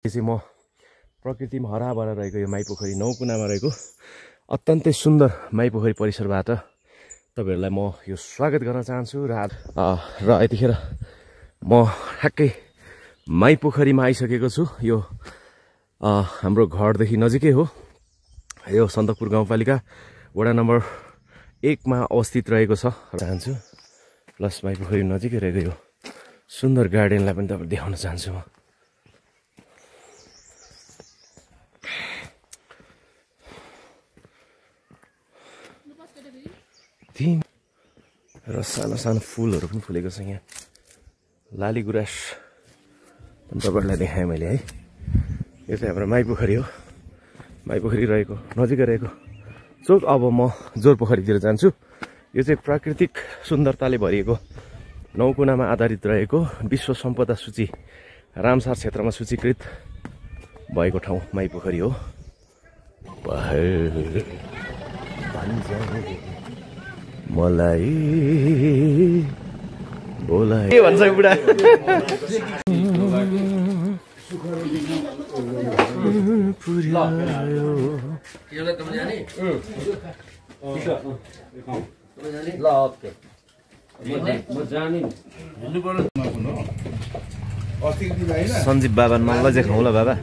चाहिँ म प्रकृतिमा हराभरा रहेको यो माइपोखरी नौकुनामा रहेको अत्यन्तै सुन्दर माइपोखरी परिसरबाट तपाईहरुलाई म यो स्वागत गर्न चाहन्छु र यतिखेर म ठ्याक्कै माइपोखरीमा आइसकेको छु। यो हाम्रो घरदेखि नजिकै हो। यो सन्दकपुर गाउँपालिका वडा नम्बर 1 मा अवस्थित रहेको छ चाहन्छु। प्लस माइपोखरी नजिकै रहेको यो सुन्दर गार्डनलाई पनि तपाईहरुलाई देखाउन चाहन्छु म। र सानो सानो फुलहरु पनि फुलेको छ यहाँ। लाली गुराँस पनि तपाईहरुलाई देखाएँ मैले है। यो चाहिँ हाम्रो माइपोखरी हो। माइपोखरी रहेको नजिकै रहेको चोक। अब म जोरपोखरीतिर जान्छु। यो चाहिँ प्राकृतिक सुन्दरताले भरिएको नौकुनामा आधारित रहेको विश्व सम्पदा सूची रामसार क्षेत्रमा सूचीकृत भएको ठाउँ माइपोखरी हो। मलाई बोलाए के भन्छ बुढा सञ्जीव बाबा नलजे खाउँ ल बाबा।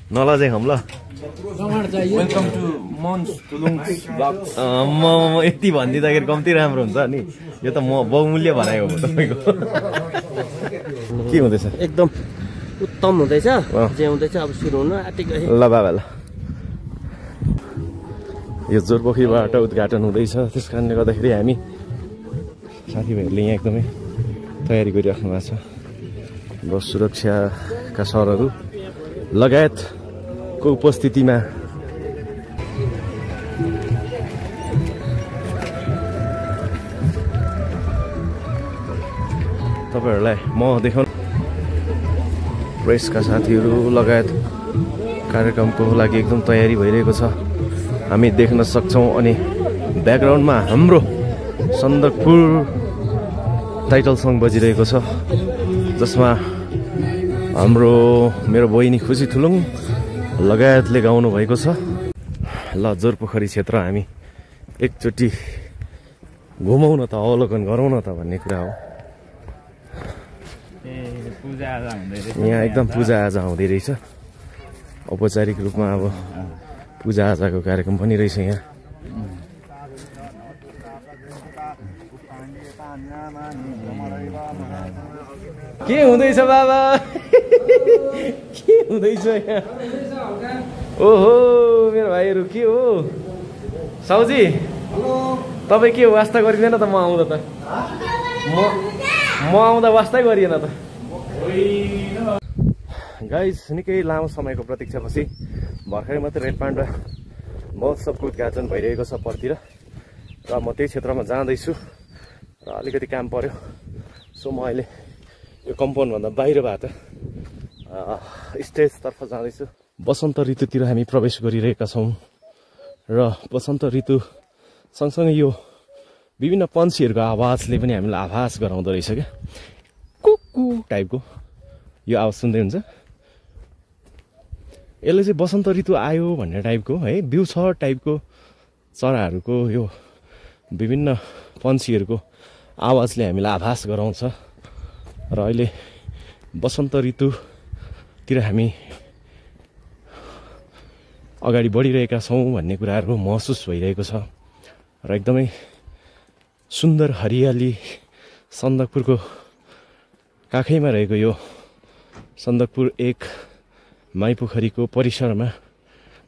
नलजे खाउँ ल। वेलकम टु मन्स तुलुङ्स ब्लग्स। म यति भनिदिँदाखेरि कम्ती राम्रो हुन्छ नि। यो त म बहुमूल्य भनाइ हो तपाईको। के हुँदैछ? एकदम उत्तम हुँदैछ। जे हुँदैछ अब सुरु हुन आँटेको ल बाबा ल। यो जोरपोखरीबाट उद्घाटन हुँदैछ। त्यसकारणले गर्दाखेरि हामी साथीभाइहरूले यहाँ एकदमै तयारी गरिराख्नु भएको छ। बस सुरक्षाका सरहरू लगायतको उपस्थितिमा तपाईहरुलाई म देखाउन प्रेसका साथीहरू लगायत कार्यक्रमको लागि एकदम तयारी भइरहेको छ हामी देख्न सक्छौं। अनि ब्याकग्राउन्डमा हाम्रो सन्दकपुर टाइटल सङ बजिरहेको छ जसमा हाम्रो मेरो बहिनी खुसी थुलुङ लगायतले गाउनु भएको छ। ल जोरपोखरी क्षेत्र हामी एकचोटि घुमौँ न त, अवलोकन गरौँ न त भन्ने कुरा हो। यहाँ एकदम पूजाआजा हुँदै रहेछ। औपचारिक रूपमा अब पूजाआजाको कार्यक्रम पनि रहेछ यहाँ। के हुँदैछ बाबा? के हुँदैछ यहाँ? ओहो मेरो भाइहरू के हो? साउजी तपाईँ के वास्ता गरिँदैन त? म आउँदा त म आउँदा वास्तै गरिएन त। गाइज निकै लामो समयको प्रतीक्षापछि भर्खरै मात्रै रेलपाण्डा महोत्सवको उद्घाटन भइरहेको छ परतिर र म त्यही क्षेत्रमा जाँदैछु र अलिकति काम पर्यो। सो म अहिले यो कम्पाउन्डभन्दा बाहिरबाट स्टेजतर्फ जाँदैछु। वसन्त ऋतुतिर हामी प्रवेश गरिरहेका छौँ र वसन्त ऋतु सँगसँगै यो विभिन्न पन्छीहरूको आवाजले पनि हामीलाई आभास गराउँदो रहेछ क्या। कुकु टाइपको यो आवाज सुन्दै हुन्छ। यसले चाहिँ वसन्त ऋतु आयो भन्ने टाइपको है, बिउ छ टाइपको चराहरूको यो विभिन्न पन्छीहरूको आवाजले हामीलाई आभास गराउँछ र अहिले वसन्त ऋतुतिर हामी अगाडि बढिरहेका छौँ भन्ने कुराहरू महसुस भइरहेको छ र एकदमै सुन्दर हरियाली सन्दकपुरको काखैमा रहेको यो सन्दकपुर 1 माइपोखरीको परिसरमा।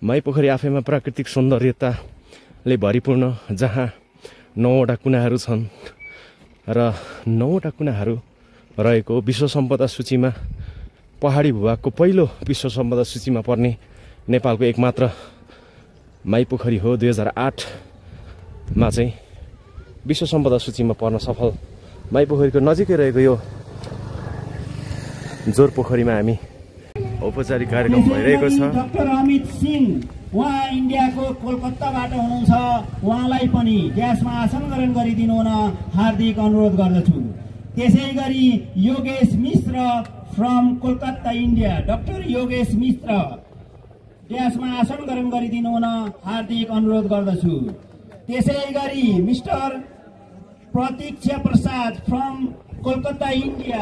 माइपोखरी आफैमा प्राकृतिक सौन्दर्यताले भरिपूर्ण, जहाँ 9वटा कुनाहरू छन् र 9वटा कुनाहरू रहेको विश्व सम्पदा सूचीमा पहाडी भूभागको पहिलो विश्व सम्पदा सूचीमा पर्ने नेपालको एकमात्र माइपोखरी हो। 2008 मा चाहिँ विश्व सम्पदा सूचीमा पर्न सफल माइपोखरीको नजिकै रहेको यो जोरपोखरीमा हामी औपचारिक कार्यक्रम भइरहेको छ। डाक्टर अमित सिंह उहाँ इन्डियाको कोलकाताबाट हुनुहुन्छ। उहाँलाई पनि ग्यासमा आसन ग्रहण गरिदिनु हुन हार्दिक अनुरोध गर्दछु। त्यसै गरी Yogesh Mishra from Kolkata India doctor Yogesh Mishra ड्यासमा आसन ग्रहण गरिदिनु हुन हार्दिक अनुरोध गर्दछु। त्यसैगरी Mr Pratiksha Prasad from Kolkata India,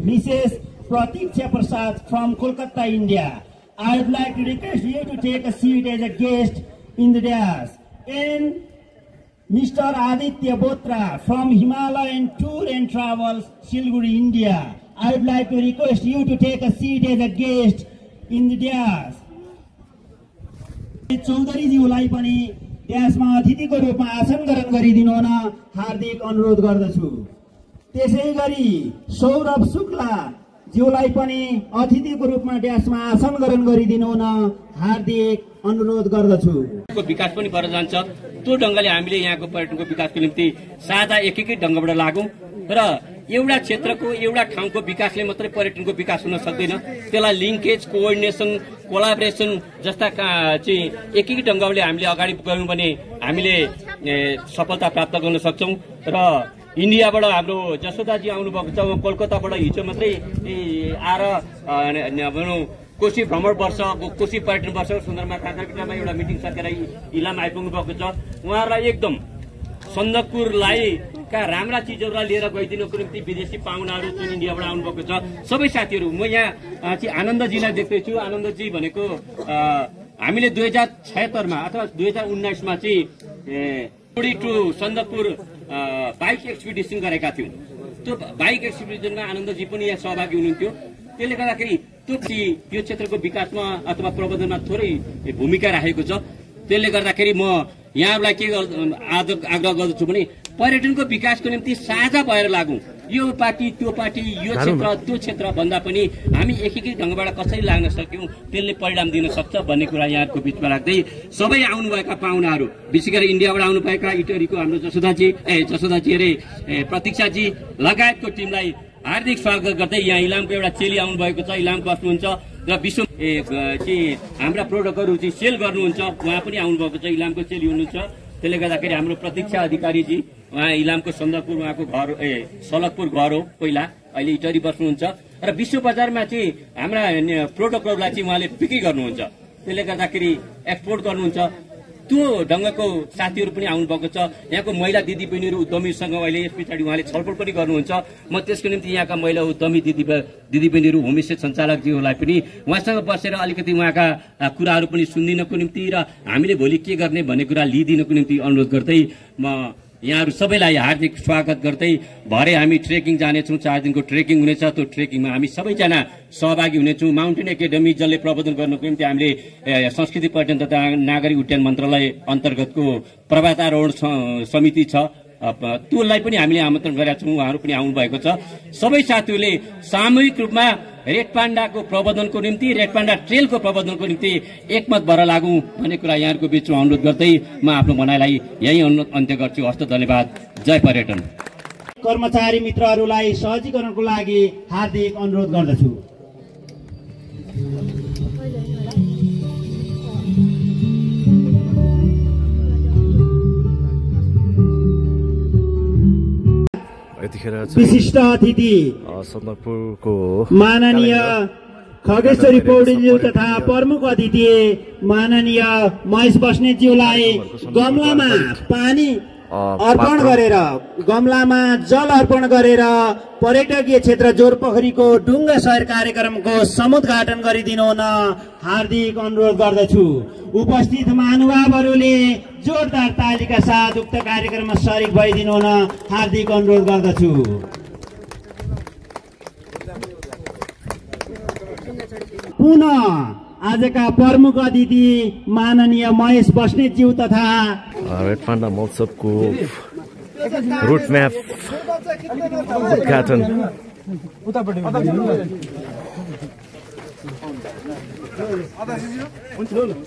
Mrs Pratiksha Prasad from Kolkata India, I would like to request you to take a seat as a guest in the dais. And Mr. Aditya Botra from Himalayan Tour and Travels, Siliguri, India, I would like to request you to take a seat as a guest in the dais. Chaudhary ज्यूलाई पनि ड्यासमा अतिथिको रूपमा आसन ग्रहण गरिदिनु हुन हार्दिक अनुरोध गर्दछु। त्यसैगरी सौरभ शुक्ला ज्यूलाई पनि अतिथिको रूपमा ड्यासमा आसन ग्रहण गरिदिनु हुन हार्दिक अनुरोध गर्दछु। विकास पनि भएर जान्छ। त्यो ढंगले हामीले यहाँको पर्यटनको विकासको निम्ति साझा एकै ढंगबाट लागौं र एउटा क्षेत्रको एउटा ठाउँको विकासले मात्रै पर्यटनको विकास हुन सक्दैन। त्यसलाई लिंकेज, कोअर्डिनेसन, कोलाबोरेसन जस्ता चाहिँ एकै ढंगले हामीले अगाडि गयौं भने हामीले सफलता प्राप्त गर्न सक्छौं। र इन्डियाबाट हाम्रो जसोदाजी आउनुभएको छ, कोलकाताबाट हिजो मात्रै आएर कोशी भ्रमण वर्ष, कोशी पर्यटन वर्ष सुन्दरमा काँक्रापिटामा एउटा मिटिङ सकेर इलाम आइपुग्नु भएको छ। उहाँहरूलाई एकदम सन्दकपुरलाई का राम्रा चिजहरूलाई लिएर गइदिनको निम्ति विदेशी पाहुनाहरू जुन इन्डियाबाट आउनुभएको छ सबै साथीहरू, म यहाँ चाहिँ आनन्दजीलाई देख्दैछु। आनन्दजी भनेको हामीले 2076 मा अथवा 2019 मा चाहिँ टु सन्दकपुर बाइक एक्सपिडिसन गरेका थियौं। त्यो बाइक एक्सपिडिसनमा आनन्दजी पनि यहाँ सहभागी हुनुहुन्थ्यो। त्यसले गर्दाखेरि यो क्षेत्रको विकासमा अथवा प्रबन्धनमा थोरै भूमिका राखेको छ। त्यसले गर्दाखेरि म यहाँहरूलाई के आग्रह गर्दछु भने पर्यटनको विकासको निम्ति साझा भएर लागौं। यो पार्टी त्यो पार्टी, यो क्षेत्र त्यो क्षेत्र भन्दा पनि हामी एकीकृत ढंगबाट कसरी लाग्न सक्यौं त्यसले परिणाम दिन सक्छ भन्ने कुरा यहाँको बीचमा राख्दै सबै आउनुभएका पाहुनाहरू, विशेष गरी इन्डियाबाट आउनुभएका इटरीको हाम्रो जसोदाजी प्रतीक्षाजी लगायतको टिमलाई हार्दिक स्वागत गर्दै यहाँ इलामको एउटा चेली आउनुभएको छ, इलाम बस्नुहुन्छ र विश्व हाम्रा प्रोडक्टहरू चाहिँ सेल गर्नुहुन्छ, उहाँ पनि आउनुभएको छ, इलामको चेली हुनुहुन्छ। त्यसले गर्दाखेरि हाम्रो प्रतीक्षा अधिकारीजी उहाँ इलामको सन्दकपुर, उहाँको घर सलकपुर घर हो पहिला, अहिले इटरी बस्नुहुन्छ र विश्व बजारमा चाहिँ हाम्रा प्रोडक्टहरूलाई चाहिँ उहाँले बिक्री गर्नुहुन्छ। त्यसले गर्दाखेरि एक्सपोर्ट गर्नुहुन्छ। त्यो ढंगको साथीहरू पनि आउनुभएको छ। यहाँको महिला दिदीबहिनीहरू उद्यमीसँग अहिले यस पछाडि उहाँले छलफल पनि गर्नुहुन्छ। म त्यसको निम्ति यहाँका महिला उद्यमी दिदीबहिनीहरू, होमस्टे सञ्चालकज्यूहरूलाई पनि उहाँसँग बसेर अलिकति उहाँका कुराहरू पनि सुनिदिनको निम्ति र हामीले भोलि के गर्ने भन्ने कुरा लिइदिनको निम्ति अनुरोध गर्दै म यहाँहरू सबैलाई हार्दिक स्वागत गर्दै भरे हामी ट्रेकिङ जानेछौँ। 4 दिनको ट्रेकिङ हुनेछ। त्यो ट्रेकिङमा हामी सबैजना सहभागी हुनेछौँ। माउन्टेन एकाडेमी जसले प्रबन्धन गर्नको निम्ति हामीले संस्कृति पर्यटन तथा नागरिक उड्डयन मन्त्रालय अन्तर्गतको पर्वतारोहण समिति छ, त्यसलाई पनि हामीले आमन्त्रण गरेका छौँ। उहाँहरू पनि आउनु भएको छ। सबै साथीहरूले सामूहिक रूपमा रेड पाण्डाको प्रबन्धनको निम्ति, रेड पाण्डा ट्रेलको प्रबन्धनको निम्ति एकमत भएर लागौं भन्ने कुरा यहाँहरूको बीचमा अनुरोध गर्दै म आफ्नो भनाइलाई यही अन्त्य गर्छु। हस्त, धन्यवाद। जय पर्यटन। कर्मचारी मित्रहरूलाई सहजीकरणको लागि हार्दिक अनुरोध गर्दछु। विशिष्ट अतिथि सन्दकपुरको माननीय खगेश्वरी पौडेलज्यू तथा प्रमुख अतिथि माननीय महेश बस्नेतज्यूलाई गमलामा पानी अर्पण गरेर, गमलामा जल अर्पण गरेर पर्यटकीय क्षेत्र जोरपोखरीको डुङ्गा सहर कार्यक्रमको समुद्घाटन गरिदिनु हुन हार्दिक अनुरोध गर्दछु। उपस्थित महानुभावहरूले जोरदार तालीका साथ उक्त कार्यक्रममा सरिक भइदिनु हुन हार्दिक अनुरोध गर्दछु। पुनः आजका प्रमुख अतिथि माननीय महेश बस्नेतज्यू तथा रेड पाण्डा महोत्सवको रुट म्याप उद्घाटन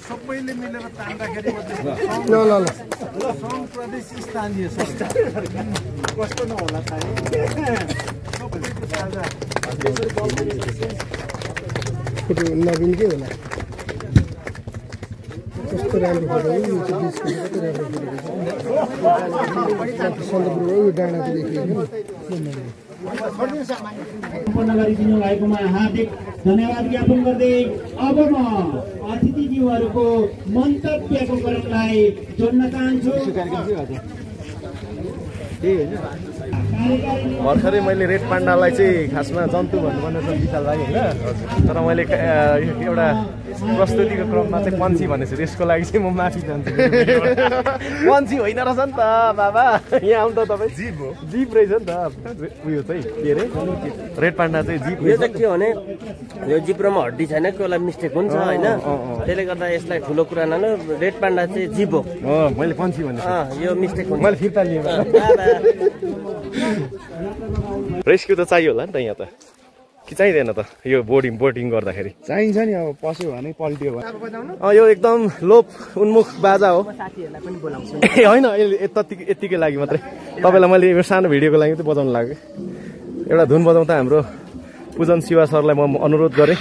सबैले मिलेर तान्दाखेरि प्रदेश स्थानीय कस्तो नहोला नवीन के होला कस्तो राम्रो फोटो हो। यो चाहिँ डिस्को कति राम्रो फोटो छ। सन्दकपुरको डाँडा देखिएको सम्पन्न गरिदिनु भएकोमा हार्दिक धन्यवाद ज्ञापन गर्दै अब म अतिथिज्यूहरूको मन्तव्यको क्रमलाई जोड्न चाहन्छु। भर्खरै मैले रेड पान्डालाई चाहिँ खासमा जन्तु भन्नुपर्ने छ विचार लाग्यो होइन, तर मैले एउटा प्रस्तुतिको क्रममा चाहिँ पन्छी भनेको छु, त्यसको लागि चाहिँ म माफी चाहन्छु। पन्छी होइन रहेछ नि त बाबा, यहाँ आउनु त तपाईँ। जीव हो, जीव रहेछ नि त उयो चाहिँ के अरे रेड पान्डा चाहिँ जीव। यो चाहिँ के भने यो जिब्रोमा हड्डी छैन, कोही मिस्टेक हुन्छ होइन, त्यसले गर्दा यसलाई ठुलो कुरा नलिनु। रेड पान्डा चाहिँ जीव हो, मैले पन्छी भनेको यो मिस्टेक हुन्छ। मैले फिर्ता लिएँ। रेस्क्यु त चाहियो होला नि त यहाँ त, कि चाहिँदैन त यो बोटिङ गर्दाखेरि? चाहिन्छ नि, अब पस्यो भने पल्टियो भने। यो एकदम लोप उन्मुख बाजा हो। ए होइन, यतिकै लागि मात्रै तपाईँलाई मैले यो सानो भिडियोको लागि चाहिँ बजाउनु लाग्यो। एउटा धुन बजाउँदा हाम्रो पूजन शिवा सरलाई म अनुरोध गरेँ।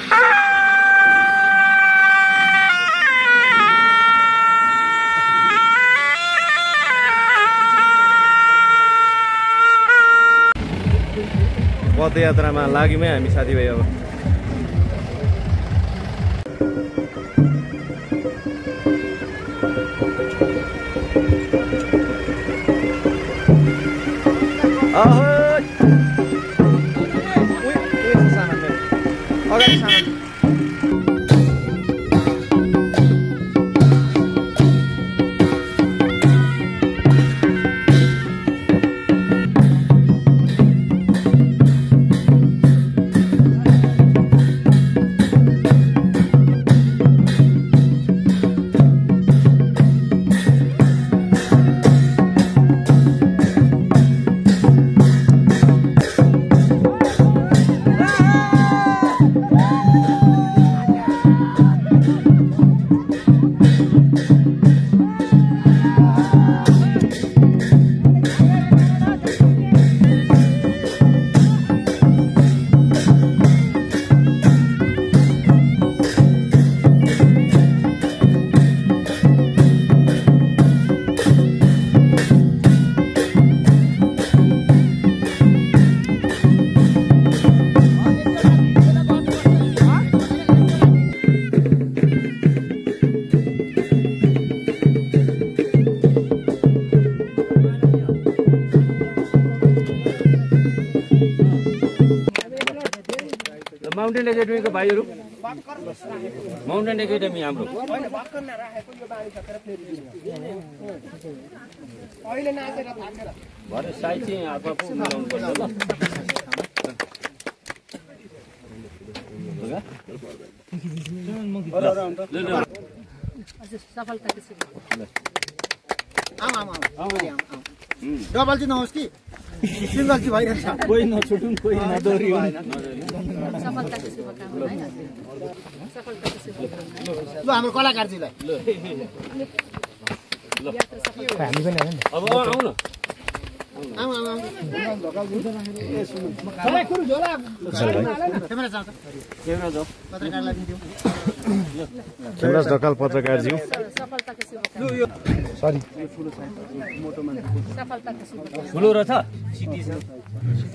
पदयात्रामा लाग्यौँ हामी साथीभाइ। अब अगाडि सानो माउन्टेन एकाडेमीको भाइहरू, माउन्टेन एकाडेमी हाम्रो भरे साइज चाहिँ आफू मिलाउनु पर्छ ल। डबल चाहिँ नहोस् कि सिङ्गल चाहिँ भइरहेछ, कोही नछुटुन् कोही नदोरियो। ल हाम्रो कलाकारजीलाई हामी पनि अब आउनु न। खेमराज ढकाल पत्रकारज्यू, सरी ठुलो रहेछ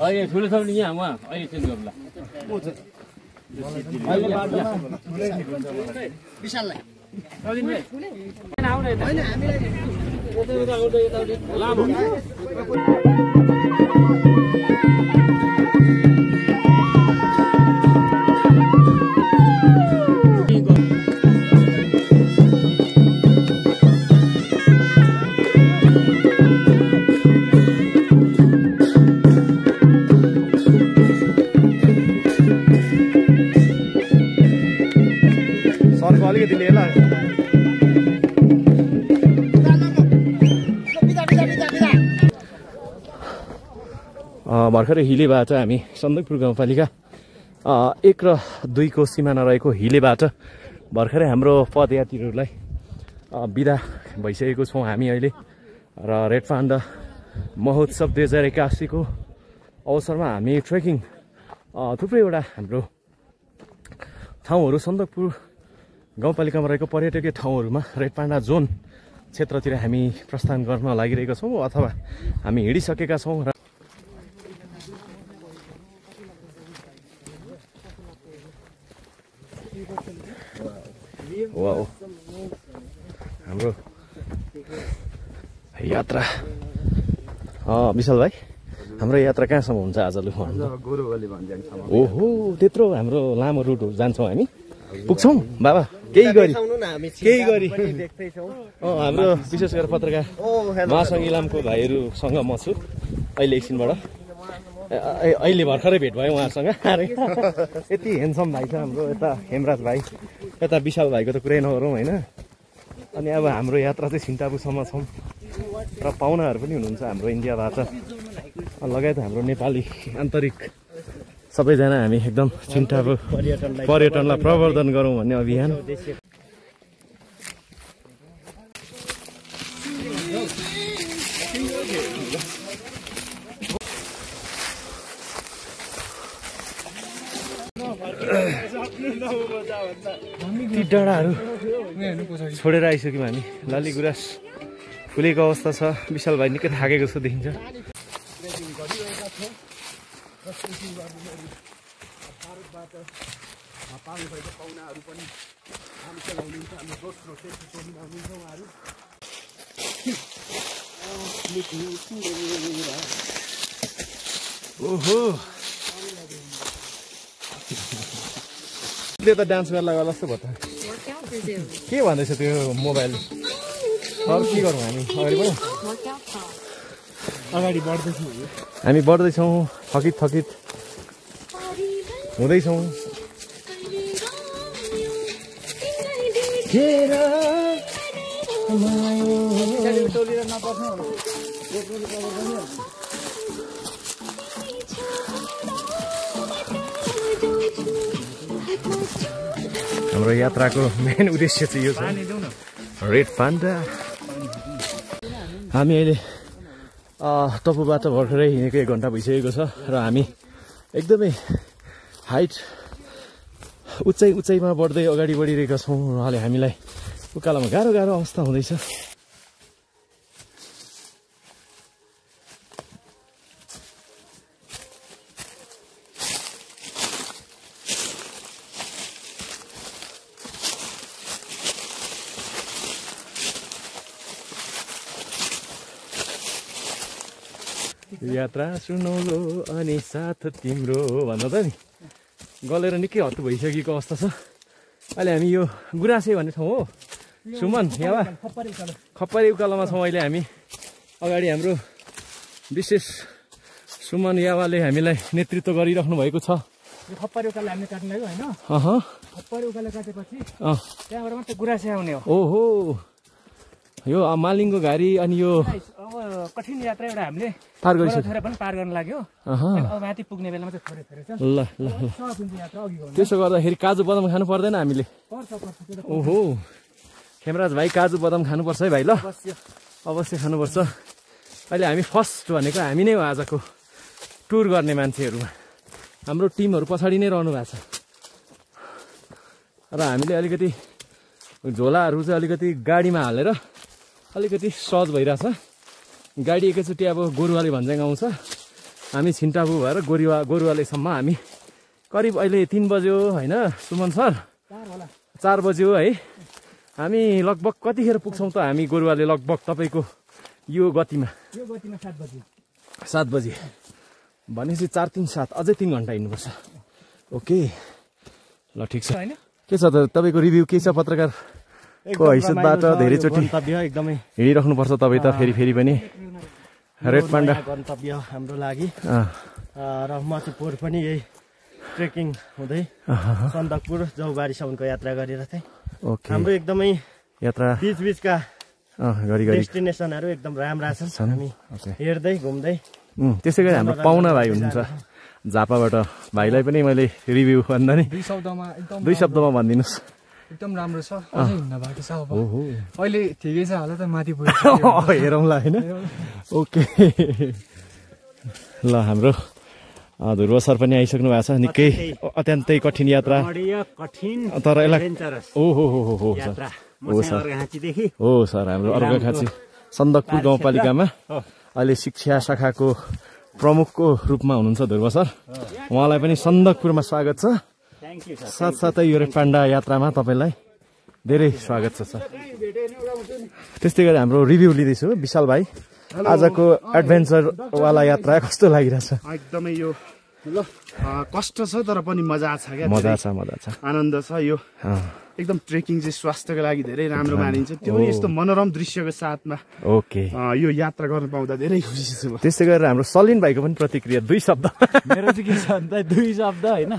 अहिले, ठुलो छ भने यहाँ उहाँ अहिले चेन्ज गर्नुला। विशाललाई सरको अलिकति लिएला। भर्खरै हिलेबाट हामी सन्दकपुर गाउँपालिका 1 र 2 को सिमाना रहेको हिलेबाट भर्खरै हाम्रो पदयात्रीहरूलाई बिदा भइसकेको छौँ हामी अहिले। र रेड पान्डा महोत्सव 2081 को अवसरमा हामी ट्रेकिङ थुप्रैवटा हाम्रो ठाउँहरू सन्दकपुर गाउँपालिकामा रहेको पर्यटकीय ठाउँहरूमा रेड पान्डा जोन क्षेत्रतिर हामी प्रस्थान गर्न लागिरहेका छौँ अथवा हामी हिँडिसकेका छौँ। र वाउ हाम्रो यात्रा विशाल भाइ हाम्रो यात्रा कहाँसम्म हुन्छ आज लु गोरुवाली भन्ज्याङसम्म ओहो त्यत्रो हाम्रो लामो रुट जान्छौँ हामी पुग्छौँ बाबा केही गरी हाम्रो विशेष गरेर पत्रकार महासङ्घ इलामको भाइहरूसँग म छु अहिले एकछिनबाट अहिले भर्खरै भेट भयो उहाँहरूसँग यति हेन्डसम भाइ छ हाम्रो यता हेमराज भाइ यता विशाल भाइको त कुरै नगरौँ होइन अनि अब हाम्रो यात्रा चाहिँ छिन्टापुसम्म छौँ र पाहुनाहरू पनि हुनुहुन्छ हाम्रो इन्डियाबाट लगायत हाम्रो नेपाली आन्तरिक सबैजना हामी एकदम छिन्टापु पर्यटनलाई प्रवर्धन गरौँ भन्ने अभियान ती डाँडाहरू छोडेर आइसक्यौँ हामी लाली गुराँस फुलेको अवस्था छ विशाल भाइ निकै थाकेको जस्तो देखिन्छ ओहो ले त डान्स गर्न लाग्यो जस्तो भयो त के भन्दैछ त्यो मोबाइल अरू के गरौँ हामी अगाडि बढ्दैछौँ हामी बढ्दैछौँ थकित हुँदैछौँ हाम्रो यात्राको मेन उद्देश्य चाहिँ यो छ रेड पान्डा हामी अहिले टपुबाट भर्खरै हिँडेको 1 घन्टा भइसकेको छ र हामी एकदमै हाइट उचाइमा बढ्दै अगाडि बढिरहेका छौँ उहाँले हामीलाई उकालोमा गाह्रो अवस्था हुँदैछ यात्रा सुनौलो अनि साथ तिम्रो भन्दा त नि गलेर निकै हत्तु भइसकेको अवस्था छ अहिले हामी यो गुराँसे भन्ने ठाउँ हो सुमन यहाँ खप्परी उकालोमा छौँ अहिले हामी अगाडि हाम्रो विशेष सुमन यावाले हामीलाई नेतृत्व गरिराख्नु भएको छ खप्परी उकालो हामीले काट्नु लाग्यो होइन खप्परी उकालो काटेपछि त्यहाँबाट मात्रै गुराँसे आउने हो ओहो यो मालिङको घारी अनि यो अब कठिन यात्रा एउटा हामीले पार गरिसक्यो थोरै पनि पार गर्न लाग्यो अब माथि पुग्ने बेलामा चाहिँ थोरै छ ल त्यसो गर्दाखेरि काजु बदाम खानु पर्दैन हामीले ओहो खेमराज भाइ काजु बदाम खानुपर्छ है भाइ ल अवश्य खानुपर्छ अहिले हामी फर्स्ट भनेको हामी नै हो आजको टुर गर्ने मान्छेहरूमा हाम्रो टिमहरू पछाडि नै रहनु भएको छ र हामीले अलिकति झोलाहरू चाहिँ अलिकति गाडीमा हालेर अलिकति सहज भइरहेछ गाडी एकैचोटि अब गोरुवाली भन्ज्याङ आउँछ हामी छिन्टापु भएर गोरुवालीसम्म हामी करिब अहिले 3 बज्यो होइन सुमन सर 4 बज्यो है हामी लगभग कतिखेर पुग्छौँ त हामी गोरुवाली लगभग तपाईँको यो गतिमा 7 बजी भनेपछि 4 3 7 अझै 3 घन्टा हिँड्नुपर्छ ओके ल ठिक छ के छ त तपाईँको रिभ्यू के छ पत्रकार को हैसियतबाट धेरैचोटि एकदमै हिँडिराख्नुपर्छ तपाईँ त फेरि पनि रेड पान्डा गन्तव्य हाम्रो लागि र म चाहिँ पोहोर पनि यही ट्रेकिङ हुँदै सन्दकपुर जौबारीसम्मको यात्रा गरेर थिएँ हाम्रो एकदमै यात्रा बीचका गरी डेस्टिनेसनहरू एकदम राम्रा छन् हामी हेर्दै घुम्दै त्यसै गरी हाम्रो पाहुना भाइ हुनुहुन्छ झापाबाट भाइलाई पनि मैले रिभ्यू भन्दा नि 2 शब्दमा भनिदिनुहोस् एकदम राम्रो छ अझै हिँड्न बाँकी छ अब अहिले ठिकै छ होला त माथि पुग्यो हेरौँला होइन ओके ल हाम्रो ध्रुव सर पनि आइसक्नु भएको छ निकै अत्यन्तै कठिन यात्रा तर यसलाई हो सर हाम्रो अर्घाखाँची सन्दकपुर गाउँपालिकामा अहिले शिक्षा शाखाको प्रमुखको रूपमा हुनुहुन्छ ध्रुव सर उहाँलाई पनि सन्दकपुरमा स्वागत छ साथसाथै यो रेड पान्डा यात्रामा तपाईँलाई धेरै स्वागत छ सर। त्यस्तै गरी हाम्रो रिभ्यू लिँदैछु विशाल भाइ, आजको एडभेन्चरवाला यात्रा कस्तो लागिरहेछ? एकदमै यो कष्ट छ तर पनि मजा छ क्या, मजा छ आनन्द छ। यो एकदम ट्रेकिङ चाहिँ स्वास्थ्यको लागि धेरै राम्रो मानिन्छ, त्यो पनि यस्तो मनोरम दृश्यको साथमा। ओके, यो यात्रा गर्न पाउँदा धेरै खुसी छु। त्यस्तै गरेर हाम्रो सलिन भाइको पनि प्रतिक्रिया 2 शब्द। मेरो चाहिँ के छ भन्दा 2 शब्द होइन,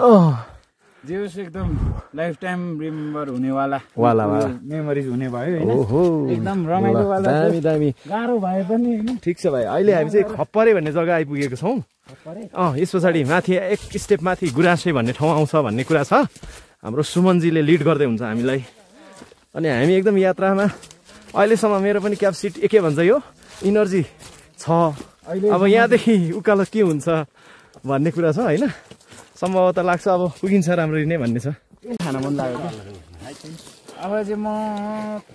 जे होस् एकदम लाइफ टाइम रिमेम्बर हुनेवाला मेमोरिज हुने भयो होइन, एकदम रमाइलोवाला, दामी गाह्रो भए पनि होइन। ठिक छ भाइ, अहिले हामी चाहिँ खप्परे भन्ने जग्गा आइपुगेको छौँ। यस पछाडि माथि एक स्टेप माथि गुराँसे भन्ने ठाउँ आउँछ भन्ने कुरा छ। हाम्रो सुमनजीले लिड गर्दै हुन्छ हामीलाई, अनि हामी एकदम यात्रामा अहिलेसम्म मेरो पनि क्यापेसिटी के भन्छ यो इनर्जी छ। अब यहाँदेखि उकालो के हुन्छ भन्ने कुरा छ होइन, सम्भवतः लाग्छ अब पुगिन्छ राम्ररी नै भन्ने छ। खान मन लाग्यो अब चाहिँ म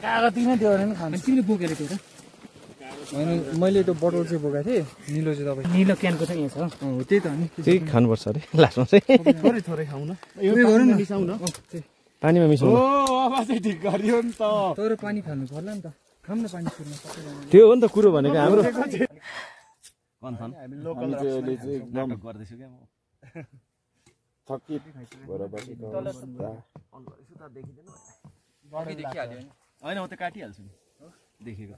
कागती नै त्यो भने खानु। तिमीले बोकेर त्यो त होइन, मैले त्यो बोतल चाहिँ बोकाएको थिएँ, निलो चाहिँ तपाईँ निलो क्यानको चाहिँ यहाँ छ। त्यही त हो नि, त्यही खानुपर्छ अरे लास्टमा चाहिँ। थोरै थोरै खाउँ न, मिसाउँ न, पानीमा मिसाउँ। अब चाहिँ ठिक गरियो नि त, तर पानी खानु पर्ला नि त, खाऊँ न पानी सुर्नु। त्यो हो नि त कुरो भनेको हाम्रो। थकित भएर बसेको होइन, म त काटिहाल्छु नि देखेको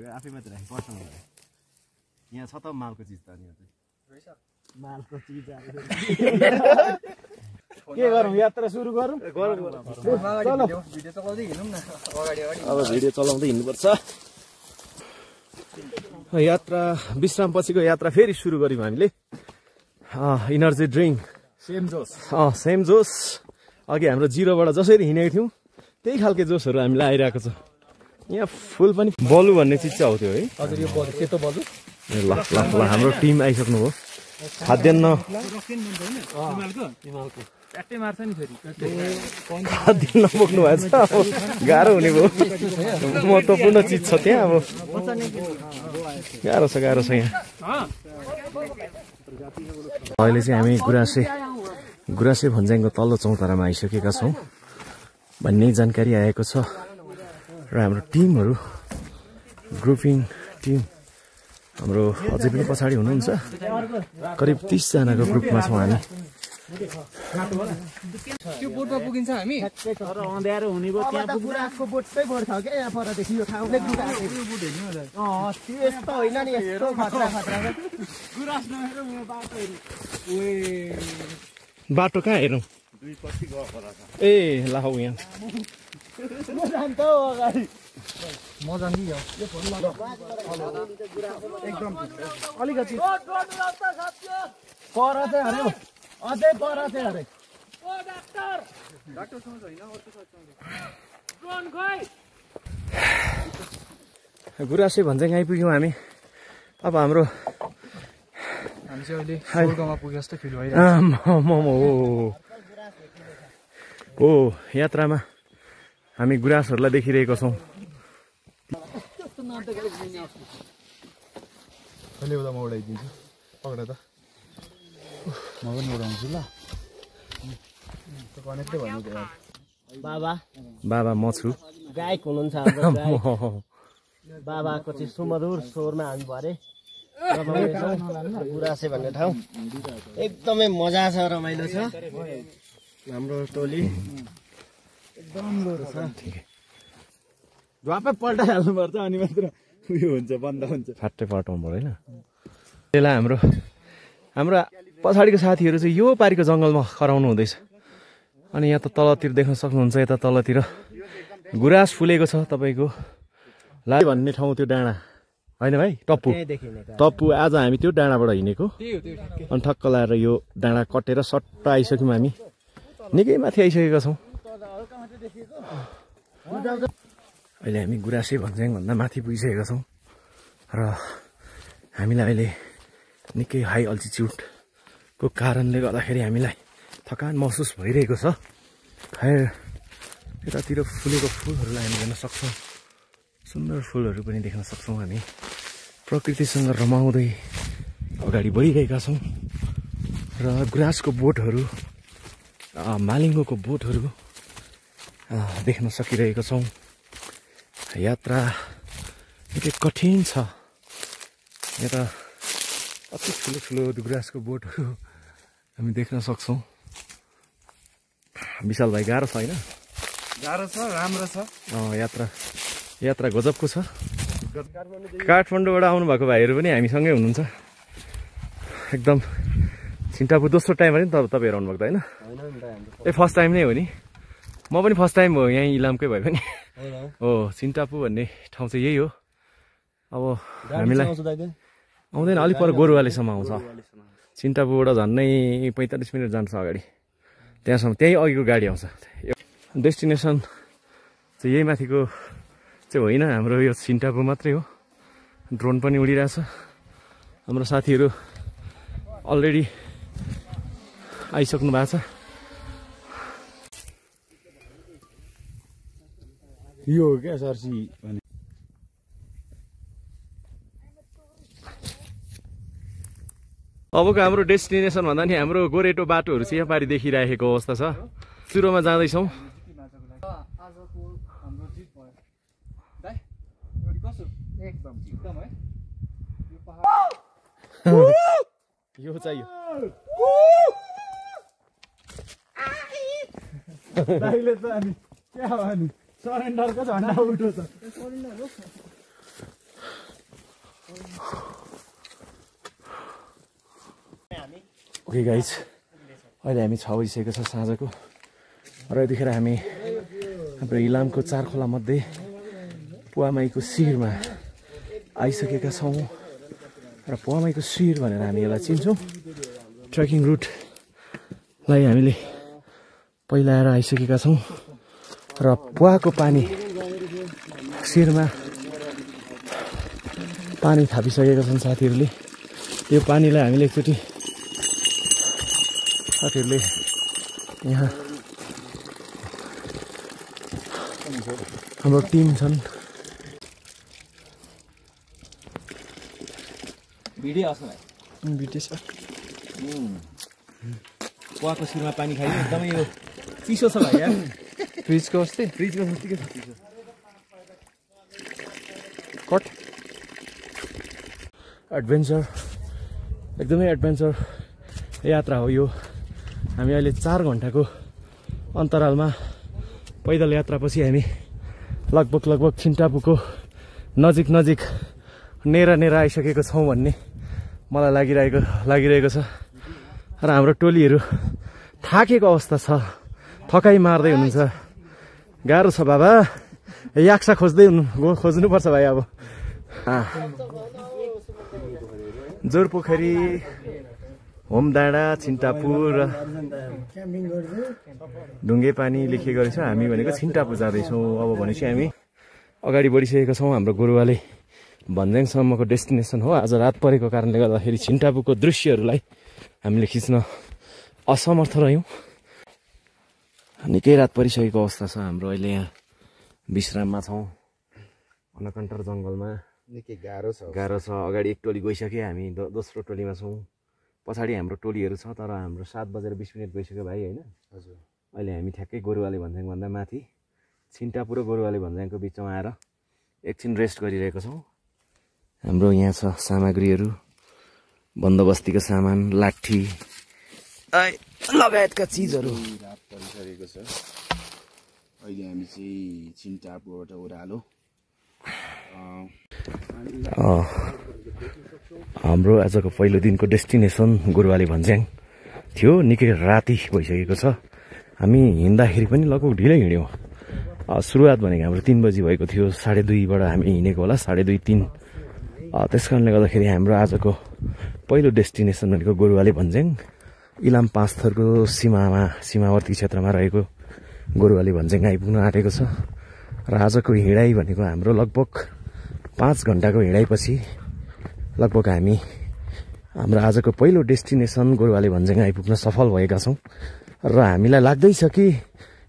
आफै मात्रै राखेँ पर्सनल। यहाँ छ त मालको चिज त, मालको चिज के गरौँ, यात्रा सुरु गरौँ। अब भिडियो चलाउँदै हिँड्नुपर्छ। यात्रा विश्राम पछिको यात्रा फेरि सुरु गऱ्यौँ हामीले। इनर्जी ड्रिङ्क सेम जोस अघि हाम्रो 0बाट जसरी हिँडेको थियौँ त्यही खालको जोसहरू हामीलाई आइरहेको छ। यहाँ फुल पनि बलु भन्ने चिज चाहिँ आउँथ्यो है। हजुर, यो बलु सेतो बलु। ल ल ल हाम्रो टिम आइसक्नु हो। खाद्यान्न खाद्यान्न बोक्नु भएछ, गाह्रो हुने भयो। महत्त्वपूर्ण चिज छ त्यहाँ, अब गाह्रो छ यहाँ। अहिले चाहिँ हामी गुराँसे भन्ज्याङको तल्लो चौतारामा आइसकेका छौँ भन्ने जानकारी आएको छ। र हाम्रो टिमहरू ग्रुपिङ टिम हाम्रो अझै पनि पछाडि हुनुहुन्छ, करिब 30 जनाको ग्रुपमा छौँ हामी। त्यो बोटमा पुगिन्छ हामी, तर अँध्यारो हुने भयो त्यहाँ गुराँसको बोटकै बोट छ क्या यहाँ परदेखि यो ठाउँले यस्तो होइन नि, यस्तो खतरा गुराँस नहेर बाटो कहाँ हेरौँ? ए ला हौ यहाँ म जान्छु एकदम अलिकति पर चाहिँ अरे अझै पर चाहिँ अरे गुराँसे भन्ज्याङ आइपुग्यौँ हामी। अब हाम्रो चाहिँ अहिले स्वर्गमा पुगे जस्तो फिल भइरहेको हो। यात्रामा हामी गुराँसहरूलाई देखिरहेको छौँ। कहिले बेला म उडाइदिन्छु, पक्र त म पनि उडाउँछु ल। बाबा म छु, गायक हुनुहुन्छ बाबाको चाहिँ सुमधुर स्वरमा हामी भरे गुराँसे भन्ने ठाउँ एकदमै मजा छ, रमाइलो छ। हाम्रो टोली एकदम राम्रो छ। झ्वापै पल्टाइहाल्नुपर्छ अनि मात्र उयो हुन्छ, बन्द हुन्छ, फाट्टै पल्टाउनु पर्यो होइन। त्यसलाई हाम्रो पछाडिको साथीहरू चाहिँ यो पारिको जङ्गलमा खराउनु हुँदैछ। अनि यहाँ त तलतिर देख्न सक्नुहुन्छ, यता तलतिर गुराँस फुलेको छ तपाईँको ला भन्ने ठाउँ। त्यो डाँडा होइन भाइ, टप्पु आज हामी त्यो डाँडाबाट हिँडेको, अनि ठक्क लाएर यो डाँडा कटेर सट्ट आइसक्यौँ हामी, निकै माथि आइसकेका छौँ। अहिले हामी गुराँसे भन्ज्याङ भन्दा माथि पुगिसकेका छौँ र हामीलाई अहिले निकै हाई अल्टिट्युडको कारणले गर्दाखेरि हामीलाई थकान महसुस भइरहेको छ। खैर यतातिर फुलेको फुलहरूलाई हामी हेर्न सक्छौँ, सुन्दर फुलहरू पनि देख्न सक्छौँ। हामी प्रकृतिसँग रमाउँदै अगाडि बढिरहेका छौँ र गुराँसको बोटहरू मालिङ्गोको बोटहरू देख्न सकिरहेको छौँ। यात्रा निकै कठिन छ। यहाँ त अति ठुलो ठुलो डुग्रासको बोटहरू हामी देख्न सक्छौँ। विशाल भाइ गाह्रो छ होइन? गाह्रो छ, राम्रो छ। यात्रा गजबको छ। काठमाडौँबाट आउनुभएको भाइहरू पनि हामीसँगै हुनुहुन्छ। एकदम छिन्टापु दोस्रो टाइम हो नि तपाईँहरू आउनुभएको त होइन? फर्स्ट टाइम नै हो नि? म पनि फर्स्ट टाइम हो यहीँ इलामकै भए पनि हो। छिन्टापु भन्ने ठाउँ चाहिँ यही हो। अब हामीलाई आउँदैन, अलिक पर गोरुवालीसम्म आउँछ। छिन्टापुबाट झन्नै 45 मिनट जान्छ अगाडि, त्यहाँसम्म त्यही अघिको गाडी आउँछ। डेस्टिनेसन चाहिँ यही माथिको चाहिँ होइन, हाम्रो यो छिन्टापु मात्रै हो। ड्रोन पनि उडिरहेछ। हाम्रो साथीहरू अलरेडी आइसक्नु भएको छ। यो हो क्या सर्सी भने। अबको हाम्रो डेस्टिनेसन भन्दा नि हाम्रो गोरेटो बाटोहरू चाहिँ यहाँ पारि देखिरहेको अवस्था छ। सुरुमा जाँदैछौँ। यो चाहियो सरेन्डरको झन्डा उठो छ। ओके गाइज, अहिले हामी 6 बजिसकेको छ साँझको र यतिखेर हामी हाम्रो इलामको 4 खोला मध्ये पुवामाईको शिरमा आइसकेका छौँ। र पुवामाईको शिर भनेर हामी यसलाई चिन्छौँ। ट्रेकिङ रुटलाई हामीले पहिला आएर आइसकेका छौँ र पुवाको पानी शिरमा पानी थापिसकेका छन् साथीहरूले। यो पानीलाई हामीले एकचोटि साथीहरूले यहाँ हाम्रो टिम छन्। भिडियो आउँछ भाइ? भिडियो छ। पुवाको शिरमा पानी खायो एकदमै यो चिसो छ भाइ यार। फ्रिजको अस्ति फ्रिजको जतिकै छ चिसो। कट एडभेन्चर, एकदमै एडभेन्चर यात्रा हो यो। हामी अहिले 4 घन्टाको अन्तरालमा पैदल यात्रापछि हामी लगभग छिन्टापुको नजिक नेरा आइसकेको छौँ भन्ने मलाई लागिरहेको छ। र हाम्रो टोलीहरू थाकेको अवस्था छ, थकाइ मार्दै हुनुहुन्छ। गाह्रो छ बाबा, याक्सा खोज्नुपर्छ भाइ। अब जोरपोखरी, होमडाँडा, छिन्टापु र ढुङ्गे पानी लेखिएको रहेछ। हामी भनेको छिन्टापु जाँदैछौँ। अब भनेपछि हामी अगाडि बढिसकेका छौँ। हाम्रो गोरुवाले भन्ज्याङसम्मको डेस्टिनेसन हो। आज रात परेको कारणले गर्दाखेरि छिन्टापुको दृश्यहरूलाई हामीले खिच्न असमर्थ रह्यौँ। निकै रात परिसकेको अवस्था छ। हाम्रो अहिले यहाँ विश्राममा छौँ अनकन्टर जङ्गलमा। निकै गाह्रो छ। अगाडि एक टोली गइसक्यो, हामी दोस्रो टोलीमा छौँ। पछाडि हाम्रो टोलीहरू छ, तर हाम्रो 7:20 गइसक्यो भाइ होइन? हजुर। अहिले हामी ठ्याक्कै गोरुवाली भन्ज्याङभन्दा माथि छिन्टापु र गोरुवाली भन्ज्याङको बिचमा आएर एकछिन रेस्ट गरिरहेको छौँ। हाम्रो यहाँ छ सामग्रीहरू, बन्दोबस्तीको सामान, लाठी लगायतका चिजहरू। रात परिसकेको छ। अहिले हामी चाहिँ छिन्टापुबाट ओह्रालो। हाम्रो आजको पहिलो दिनको डेस्टिनेसन गोरुवाली भन्ज्याङ थियो। निकै राति भइसकेको छ। हामी हिँड्दाखेरि पनि लगभग ढिलै हिँड्यौँ। सुरुवात भनेको हाम्रो 3 बजी भएको थियो। 2:30बाट हामी हिँडेको होला, 2:30-3। त्यस कारणले गर्दाखेरि हाम्रो आजको पहिलो डेस्टिनेसन भनेको गोरुवाली भन्ज्याङ, इलाम 5 थरको सीमावर्ती क्षेत्रमा रहेको गोरुवाली भन्ज्याङ आइपुग्न आँटेको छ। र आजको हिँडाइ भनेको हाम्रो लगभग 5 घन्टाको हिँडाइपछि लगभग हामी हाम्रो आजको पहिलो डेस्टिनेसन गोरुवाली भन्ज्याङ आइपुग्न सफल भएका छौँ। र हामीलाई लाग्दैछ कि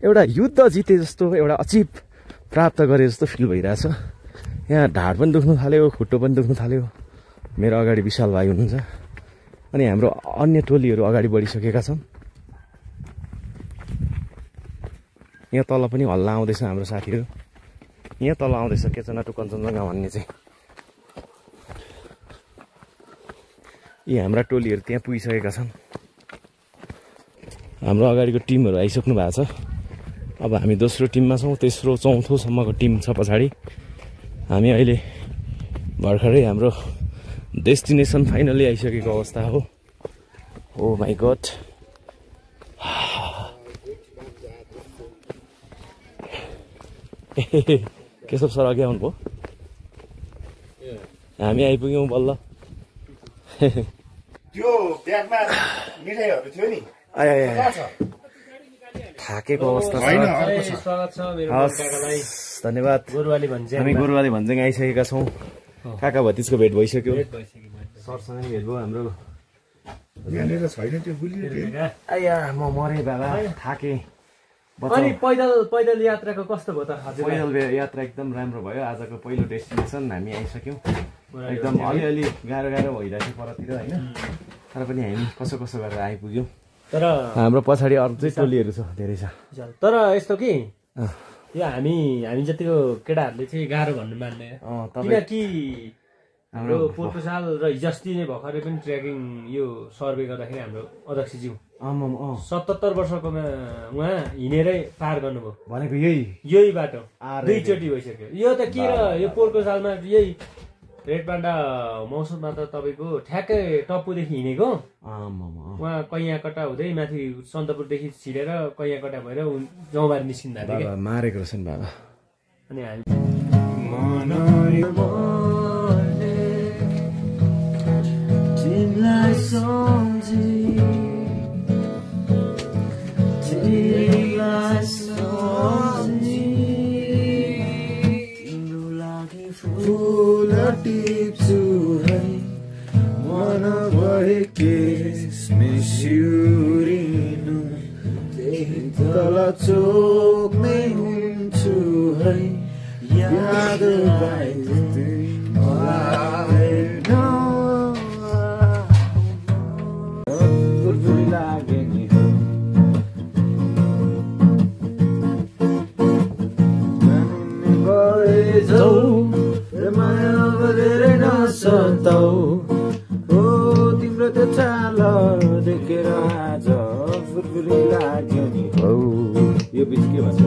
एउटा युद्ध जिते जस्तो, एउटा अचिभ प्राप्त गरे जस्तो फिल भइरहेछ। यहाँ ढाड पनि दुख्नु थाल्यो, खुट्टो पनि दुख्नु थाल्यो। मेरो अगाडि विशाल भाइ हुनुहुन्छ अनि हाम्रो अन्य टोलीहरू अगाडि बढिसकेका छन्। यहाँ तल पनि हल्ला आउँदैछ हाम्रो साथीहरू। यहाँ तल आउँदैछ केचना टु कञ्चनजङ्घा भन्ने चाहिँ। यी हाम्रा टोलीहरू त्यहाँ पुगिसकेका छन्। हाम्रो अगाडिको टिमहरू आइसक्नु भएको छ। अब हामी दोस्रो टिममा छौँ, तेस्रो चौथोसम्मको टिम छ पछाडि। हामी अहिले भर्खरै हाम्रो डेस्टिनेसन फाइनली आइसकेको अवस्था हो। ओ माई गड, केशव सर अघि आउनुभयो, हामी आइपुग्यौँ बल्ल। त्यो ब्यागमा मिठाईहरू थियो नि, थाकेको अवस्था छ। स्वागत छ मेरो काकालाई। धन्यवाद। गोरुवाली भन्छ, हामी गोरुवाली भन्ज्याङ आइसकेका छौँ। काका भतिजको भेट भइसक्यो, सरसँगै भेट भयो हाम्रो। यहाँनिर छैन त्यो गुलियो। आया म मरेँ बाबा, थाकेँ। अनि पैदल यात्राको कस्तो भयो त? पैदल यात्रा एकदम राम्रो भयो। आजको पहिलो डेस्टिनेसन हामी आइसक्यौँ। एकदम अलिअलि गाह्रो भइरहेको थियो परतिर होइन, तर पनि हामी कसो गरेर आइपुग्यौँ। तर हाम्रो पछाडि अरू चाहिँ टोलीहरू छ, धेरै छ। तर यस्तो कि यो हामी जतिको केटाहरूले चाहिँ गाह्रो भन्नु मान्ने, किनकि हाम्रो पोहोरको साल र हिजोअस्ति नै भर्खरै पनि ट्रेकिङ यो सर्वे गर्दाखेरि हाम्रो अध्यक्षज्यू 77 वर्षकोमा उहाँ हिँडेरै पार गर्नुभयो। भनेको यही बाटो 2 चोटि भइसक्यो। यो त के र यो पोहोरको सालमा यही रेड पान्डा मौसममा त तपाईँको ठ्याक्कै टप्पूदेखि हिँडेको। उहाँ कैयाकटा हुँदै माथि सन्दकपुरदेखि छिरेर कैयाकटा भएर जौबारी निस्किँदा मारेको रहेछन् बाबा। अनि हामी टिप्छु है मन भए केसमै सिउरिनु, त्यही तल चोकमै हुन्छु है याद लागे नि तिम्रो त्यो चाल देखेर आज फुरफुरी लाग्यो नि हौ। यो बिच के भन्छ